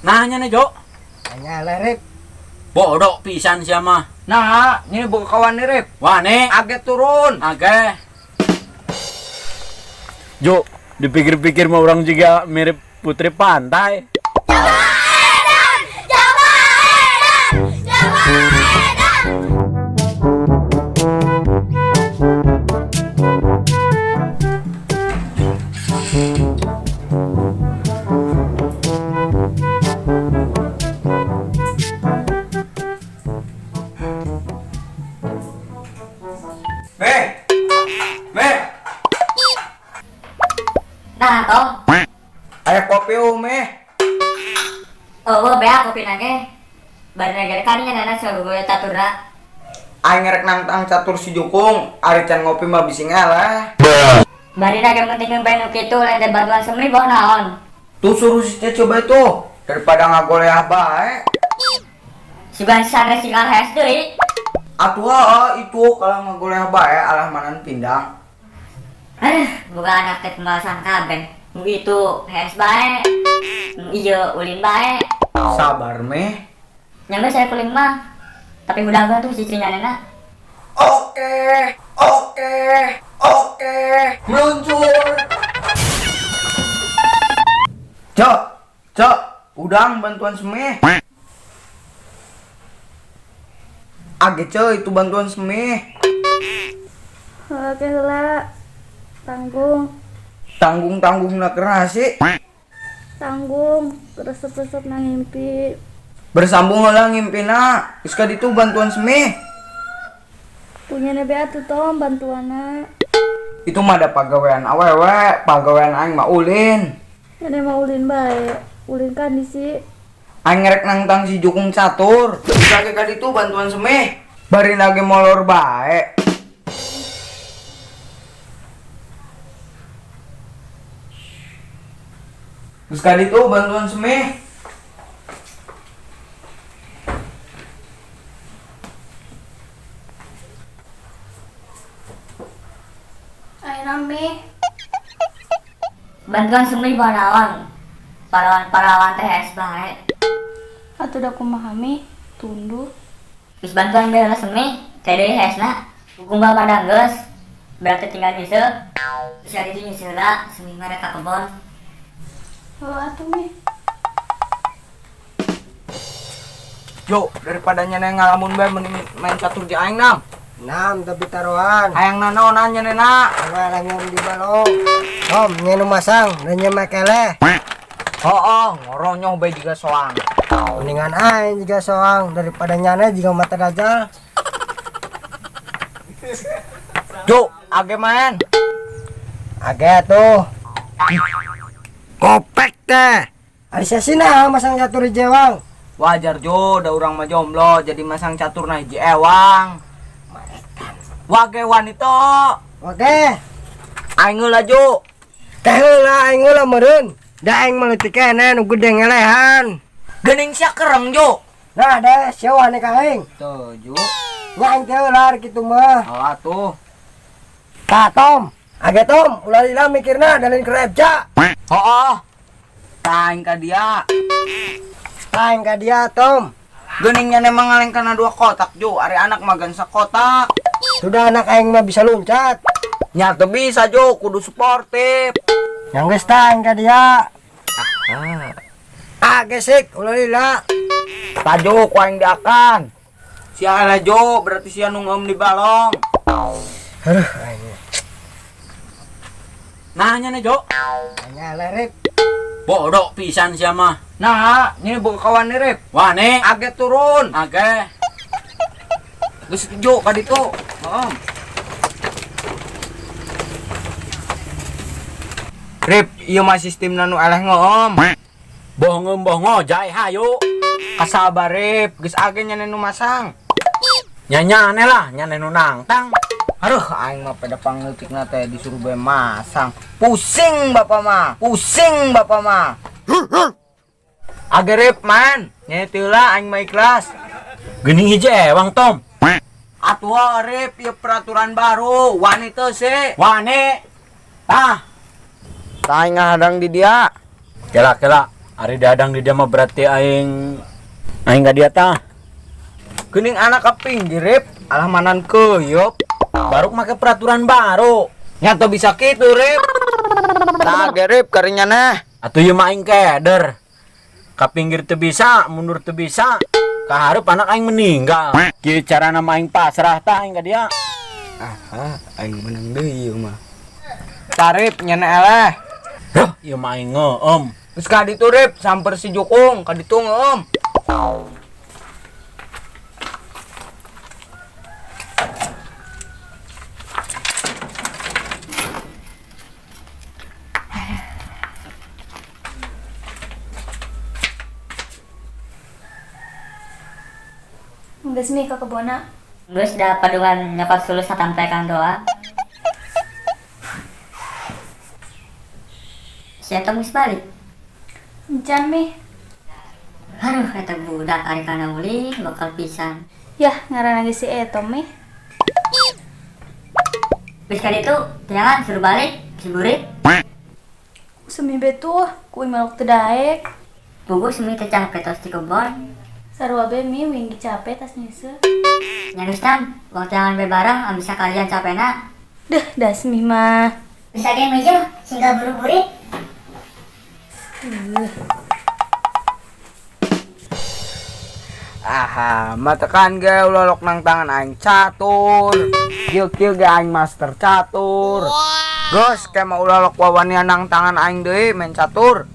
Nah nya Jo. Hanya lerip. Bodoh pisan sia mah. Nah, ini buka kawan nih, Rip. Wani. Age turun. Age. Jo, dipikir-pikir mah orang juga mirip putri pantai. Meh. Meh. Nah, Tom. Aya kopi meh. Oh, bea kopi nage. Bari nage kan nya nana gue taturna. Aing rek nangtang catur si Jukung, ari can ngopi mah bisi ngalah. Bari nage penting bae nu kitu lain teh bantuan semli boh naon. Tuh suruh si Cece coba itu daripada ngagoleah bae. Sugan sare si kalah deui. Atuh ah, itu kalau ngagoleah bae alah manan pindang. Aduh, bukan anak teh pembahasan kabeh. Nu itu hees bae. Nu ieu ulin bae. Sabar meh. Nyampe saya kuling mah. Tapi udah tuh si nana. Oke, oke, oke, meluncur. Cok, cok, udang bantuan semeh. Age cok, itu bantuan semeh. Oke heula. Tanggung, Tanggung-tanggung nak sih. Tanggung, resep-resep nang ngimpi. Bersambung lah ngimpina. Geus ka ditu bantuan semeh. Punya nebe atuh Tom bantuanna. Itu mah ada pagawean awewe, pagawean aing mah ulin. Ini mah ulin bae. Ulin kan disi. Aing ngerek nangtang si Jukung catur. Geus ka ditu bantuan semeh. Bari nage molor bae. Geus ka ditu bantuan semeh. Ayeuna meh. Bantuan semli boh naon. Parawan-parawan teh hees bae. Atuh da kumaha meh? Tunduh. Geus bantuan bae lah semi, teh deui heesna. Gumbal padang geus. Berarti tinggal nyeuseul. Geus ari itu nyeuseul lah, semi mah rek ka kebon. Oh atuh meh. Jo, daripada nyana ngalamun bae mending main catur di aing nam. Nam tapi taruhan. Hayang nanaonan nyana. Awalah nyam di balong. Tom, nyenu masang, dan nyemek eleh. Oh, ngoronyoh bae juga soang. Mendingan aing juga soang daripada nyane juga mata dajal. Jo, age main. Age tuh. Kopek teh. Ari sasina masang catur di jewang. Wajar Jo, da urang mah jomblo jadi masang catur na hiji ewang. Wage wanita. Oke. Aing heula Jo. Teh heula aing heula meureun. Da aing mah leutik keneh nu gede ngelehan. Geuning sia kereng Jo. Nah deh, sia wani ka aing. Tuh Jo. Nya aing teh heula kitu mah. Oh atuh. Tah Tom, age Tom, ulah lila mikirna dalin kerebja. Oh. Tah aing ka dia. Tah aing ka dia Tom. Geuning nya emang ngaleng kana dua kotak Jo, ari anak magan sakotak. Sudah anak aing mah bisa loncat. Nya teu bisa Jo, kudu suportif. Yang geus tah aing ka dia. Ah, gesik, ulah lila. Tah Jo, ku aing diakan. Sia lah Jo, berarti sia nu ngeum di balong. Aduh, aing. Nah nya Jo. Hanya lerip. Bodoh pisan sia mah. Nah, ini buka kawan nih, Rip. Wani. Age turun. Age. Geus Jo ka ditu. Heeh. Rip, ieu mah sistemna nu eleh ngeom. Boh ngeum boh ngojay hayu. Kasabar Rip, geus age nyane nu masang. Nyanyane lah, nyane nu nangtang. Aduh, aing mah pada pangleutikna teh disuruh bae masang. Pusing bapak mah, pusing bapak mah. Age Rip man, nyane teu heula aing mah ikhlas. Geuning hiji ewang Tom. Atuh Rip, ieu peraturan baru, wani teu sih. Wani. Tah. Tah aing ngahadang di dia. Kela kela. Ari dadang di dia mah berarti aing aing ka dia tah. Geuning anak ka pinggir, Rip. Alah manan keuyeup. Baru make peraturan baru. Nyata bisa kitu, Rip. Tah ge, Rip, karinya neh. Atuh ieu mah aing keder. Ka pinggir teu bisa, mundur teu bisa. Ka hareup anak aing meninggal. Kieu carana mah aing pasrah tah aing ka dia. Ah, aing menang deui ieu mah. Tarif nyana eleh. Duh, ieu mah aing ngeem. Terus ka ditu, Rip, samper si Jukung, ka ditu ngeem. Geus Mi ka kebonna. Geus da padungan nyokot sulus satampekan doang. Si Etom geus balik. Encan Mi. Aduh, eta budak ari kana ulin bakal pisan. Yah, ngaranna ge si Etom Mi. Geus ka ditu, jangan suruh balik, si burit. Semi be tuh, ku imelok teu daek. Puguh semi teh capek tos di kebon. Sarua be Mi, wing ge capek tas nyeuseut. Nya geus tam, waktu jangan be barang am bisa kalian capena. Deh, das Mi mah. Bisa ge meja, sehingga buru-burit. Aha, matekan ge ulolok nang tangan aing catur. Kieu-kieu ge aing master catur. Geus ke mah ulalok wawanian nang tangan aing deui main catur.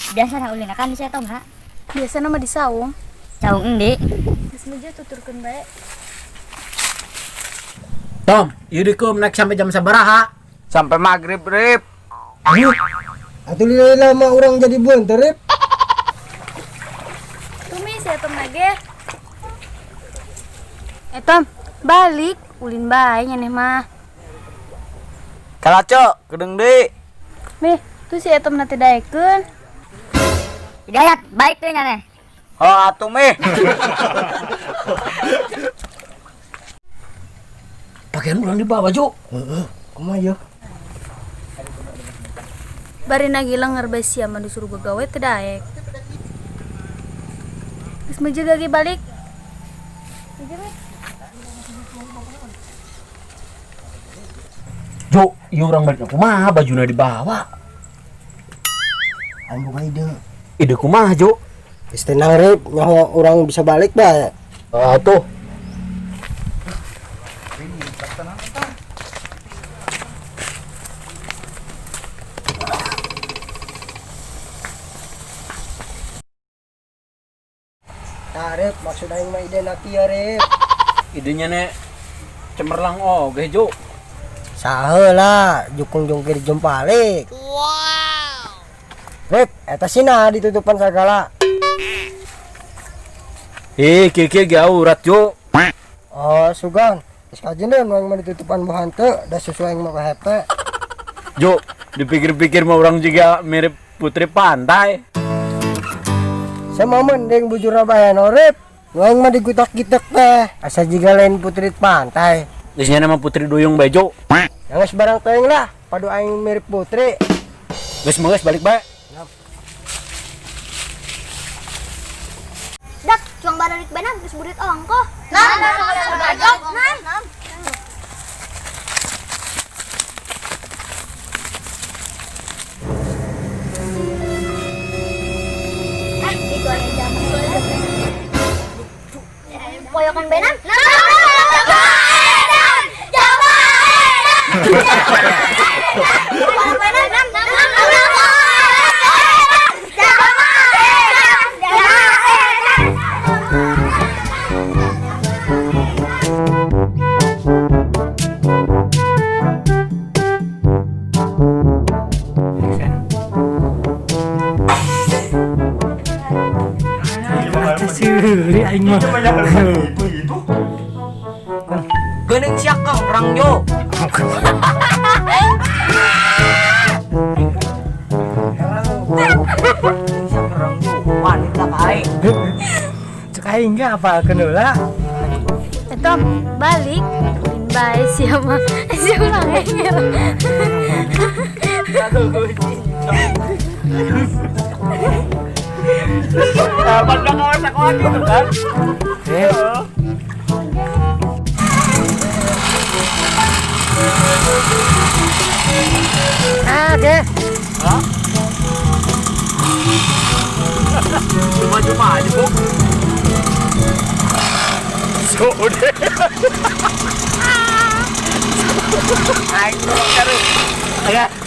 Biasa na ulin kan si Etom ha? Biasa nama di saung. Saung endi? Geus meja tuturkeun bae. Tom, ieu dikum naik sampai jam sabaraha? Sampai maghrib, Rip. Ayo. Atuh lila mah urang jadi beunteur, Rip. Tuh Mi, si Etom lagi. Etom, balik. Ulin bae nyaneh mah. Kalaco, kedeng deui. Mi, tuh si Etom nanti daekeun. Hidayat, baik tuh nyaneh. Oh, atuh Mi. Pakaian urang dibawa, Jo. Heeh, kumaha ieu? Bari nagi lenger bae sia mah disuruh gagawe teu daek. Geus meja gage balik. Meja, Mi. Jo, ieu urang balik kumaha bajuna dibawa? Aing boga ide. Ide kumaha, Jo? Geus tenang, Rip, nyaho urang bisa balik bae. Ah, tuh. Nah, Rip, maksud aing mah ide na kieu, Rip. Idenya nek cemerlang oge, Jo. Saheula, jukung jungkir jempalik. Wow. Rip, eta sina ditutupan sagala. Ih, kieu-kieu ge aurat, Jo. Oh, sugan. Geus kajeun aing mah ditutupan boh hanteu, da susu aing mah kahepe. Jo, dipikir-pikir mah urang juga mirip putri pantai. Sama mending bujurna bae no, Rip. Nu aing mah digutak-gitek teh, asa jiga lain putri pantai. Geus nya mah putri duyung bae, Jo. Yang geus barang teuing lah, padu aing mirip putri. Geus mah geus balik bae. Dak, cuang bararik benang geus burit ongkoh. Nam, nam, nam. Ah, itu aya jamu. Poyokan benang. Nam, Geuning sia kang perang yo. aing. Cek aing ge apalkeun heula. Eta balik. Lain bae sia mah. Sia mah ngengel. Pada kawan sekolah gitu kan. Eh. Ah, ge. Cuma-cuma aja, Bu. Sudah. Aing terus. Agak.